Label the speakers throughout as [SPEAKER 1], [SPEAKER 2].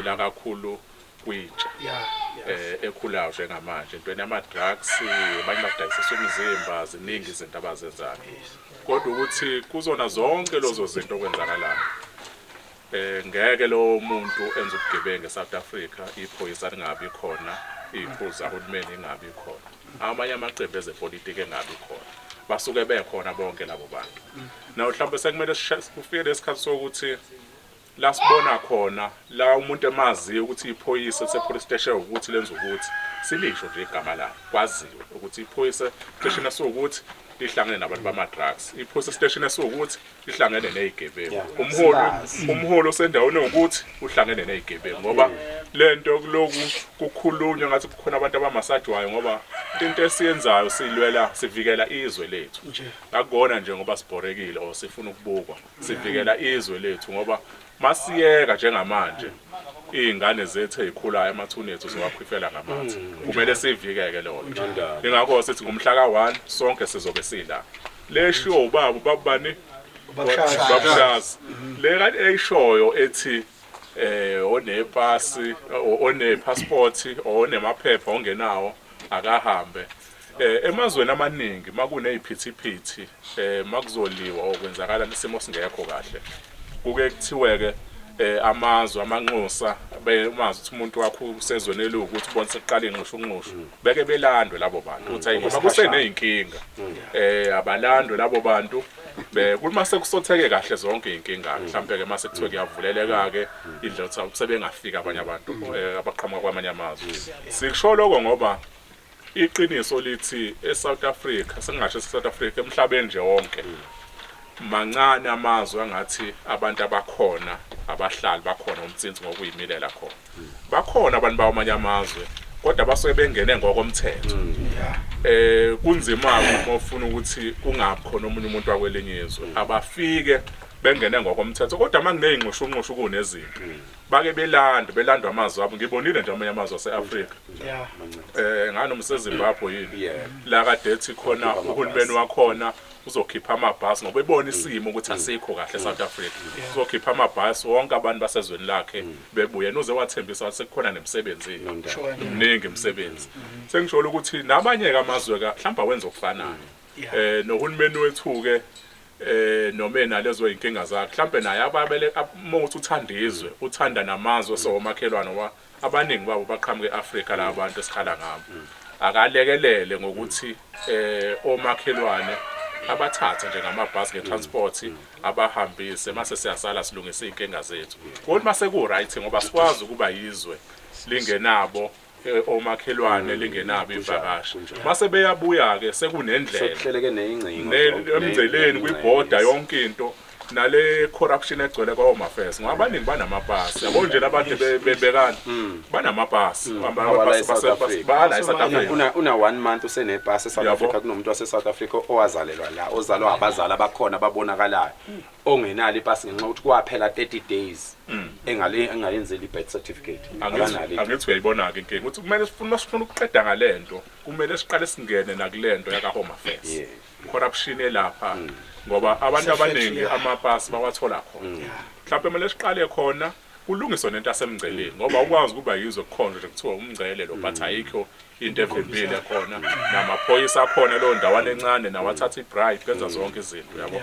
[SPEAKER 1] La kakhulu kwintsha ekhulayo njengamanje entweni yama-drugs, abanye badayisisa umzimba, ziningi izinto abazenzayo. Kodwa ukuthi kuzona zonke lezo zinto okwenzakalayo, ngeke lo muntu enze ubugebengu eSouth Africa iphoyisa lingabi khona, iy'khulu zahulumeni ingabi khona, amanye amaqembu ezepolitiki engabi khona. Basuke bekhona bonke labo bantu. Naw mhlawumbe sekumele kufike lesikhathi sokuthi la sibona khona la umuntu emaziyo ukuthi iphoyisa lise-police station ukuthi lenza ukuthi silisho nje igama lalo, kwaziwe ukuthi iphoyisa station esiwukuthi lihlangene nabantu bama-drugs, iphoyisa station esiwukuthi lihlangene ney'gebengu, umholi osendaweni ewukuthi uhlangene ney'gebengu. Ngoba lento kuloku kukhulunywa ngathi kukhona abantu abamasajwayo, ngoba into esiyenzayo silwela sivikela izwe lethu. Akukona nje ngoba sibhorekile or sifuna ukubukwa, sivikela izwe lethu, ngoba masiyeka njengamanje iy'ngane zethu ey'khulayo amathuna ethu ziwakhwifela ngamanzi. Kumele sivikeke leyo nto. Ingakho sithi ngomhla ka-1 sonke sizobe sila. Le shiwo ubaba, ubaba bani? Babushazi. Le kanti eyishoyo ethi onepasi, one-passport, onemaphepha, ongenawo akahambe. Emazweni amaningi makuneziphithiphithi, makuzoliwa okwenzakala isimo singekho kahle, kuke kuthiweke amazwe amanxusa bemazi ukuthi umuntu wakho usezweni eliwukuthi ubona sekuqala inxushunxushu, beke belandwe labo bantu ukuthi hayi, ngoba kuseneyinkinga, abalandwe labo bantu. Kuma sekusotheke kahle zonke iy'nkinga, mhlampe ke mase kuthiwe kuyavuleleka ke indlela ukuthi sebengafika abanye abantu abaqhamuka kwamanye amazwe. Sikusho lokho ngoba iqiniso lithi eSouth Africa, sengingasho eSouth Africa, emhlabeni nje wonke, mancane amazwe angathi abantu abakhona, abahlali bakhona umtsinsi ngokuyimilela khona. Bakhona abantu bawamanye amazwe, kodwa basuke bengene ngokomthetho. Kunzima uma ufuna ukuthi kungabi khona omunye umuntu wakwelinye izwe, abafike bengene ngokomthetho. Kodwa uma kuney'nxushunxushu, kunezinto, bake belande, belandwa amazwe abo. Ngibonile nje amanye amazwe ase-Afrika, nganoma useZimbabwe yini, la kade ethi khona uhulumeni wakhona uzokhipha amabhasi ngoba ebona isimo ukuthi asikho kahle eSouth Africa, uzokhipha amabhasi wonke abantu basezweni lakhe bebuye. Nuze wathembisa wathi sekukhona nemisebenzi, miningi imisebenzi. Sengisho ukuthi nabanye-ke amazwe ka mhlawumbe awenza okufanayo. Nohulumeni wethu-ke, noma enalezo inkinga zakhe, mhlambe naye ababele uma uthi uthanda izwe, uthanda namazwe sowomakhelwane wa abaningi babo baqhamuka eAfrika la bantu esikhala ngabo, akalekelele ngokuthi omakhelwane abathathe nje ngamabhasi, ngetransport, abahambise, mase siyasala silungisa iy'nkinga zethu. Kodwa mase ku-right, ngoba sikwazi ukuba yizwe lingenabo omakhelwane, lingenabo ivakashi. Mase beyabuya-ke sekunendlela
[SPEAKER 2] sekuhleleke neyingcingo
[SPEAKER 1] emngceleni, kwibhoda, yonke into, nale corruption egcwele kwa-Home Affairs, ngoba abaningi banamapasi, yabo nje labantu bebekani banamapasi.
[SPEAKER 2] Bala e-South Africa.
[SPEAKER 1] Bala e-South Africa.
[SPEAKER 2] Una one month usenepasi eSouth Africa. Kunomuntu wase-South Africa owazalelwa la, ozalwa abazali abakhona ababonakalayo, ongenalo ipasi ngenxa yokuthi kwaphela 30 days engale engayenzeli i-birth certificate. Akanalo.
[SPEAKER 1] Angithi uyayibona-ke inkinga ukuthi kumele sifuna, masifuna ukuqeda ngale nto, kumele siqale singene nakule nto yaka-Home Affairs, corruption elapha, ngoba abantu abaningi amapasi bawathola khona. Mhlawumbe kumele siqale khona, kulungiswe nento yasemngceleni, ngoba ukwazi ukuba yizwe kukhonjwe nje kuthiwa umngcele lo, but ayikho into evimbile khona, namaphoyisa akhona leyo ndawana encane nawathatha i-bribe, benza zonke izinto, yabo.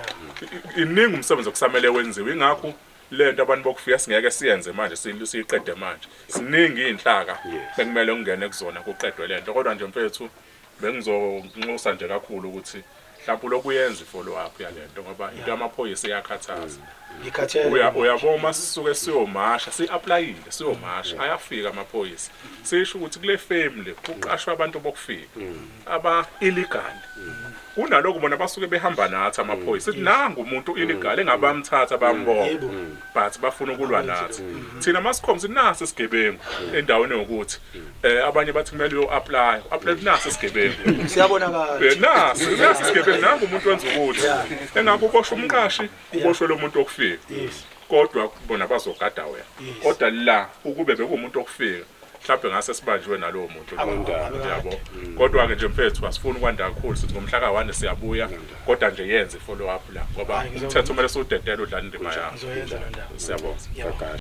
[SPEAKER 1] Iningi umsebenzi okusamele wenziwe. Ingakho lento abantu bokufika singeke siyenze manje, siyiqede manje. Siningi iy'nhlaka bekumele kungene kuzona kuqedwe lento. Kodwa nje mfethu, bengizonxusa nje kakhulu ukuthi mhlawumbe lokhu uyenza i-follow up yalento, ngoba into yamaphoyisa iyakhathaza.
[SPEAKER 3] Ngikhathele.
[SPEAKER 1] Uyabona uma sisuke siyomasha, si-applyile siyomasha, ayafika amaphoyisa, sisho ukuthi kule family kuqashwa abantu bokufika aba illegal. Kunalokho bona basuke behamba nathi amaphoyisa, sithi nangu umuntu illegal, engabamthatha bambopha, but bafuna ukulwa nathi. Thina masikhomba nasi isigebengu endaweni yokuthi abanye bathi kumele uyo apply apply, nasi isigebengu.
[SPEAKER 3] Siyabonakala.
[SPEAKER 1] Nasi isigebengu, nangu umuntu wenza ukuthi engakho uboshwe umqashi, uboshwe lo muntu okufika, kodwa bona bazogada wena. Kodwa la ukube bekuwumuntu okufika, mhlawumbe ngase sibanjiwe nalowo muntu lowo, yabo. Kodwa-ke nje mfethu, asifuni ukwanda kakhulu. Sithi ngomhla ka-1 siyabuya, kodwa nje yenze i-follow up la, ngoba
[SPEAKER 3] Hhayi,
[SPEAKER 1] umthetho kumele siwudedele udlala indima yawo.
[SPEAKER 3] Ngizoyenza lo ndaba.
[SPEAKER 1] Siyabonga.
[SPEAKER 3] Ngiyabonga.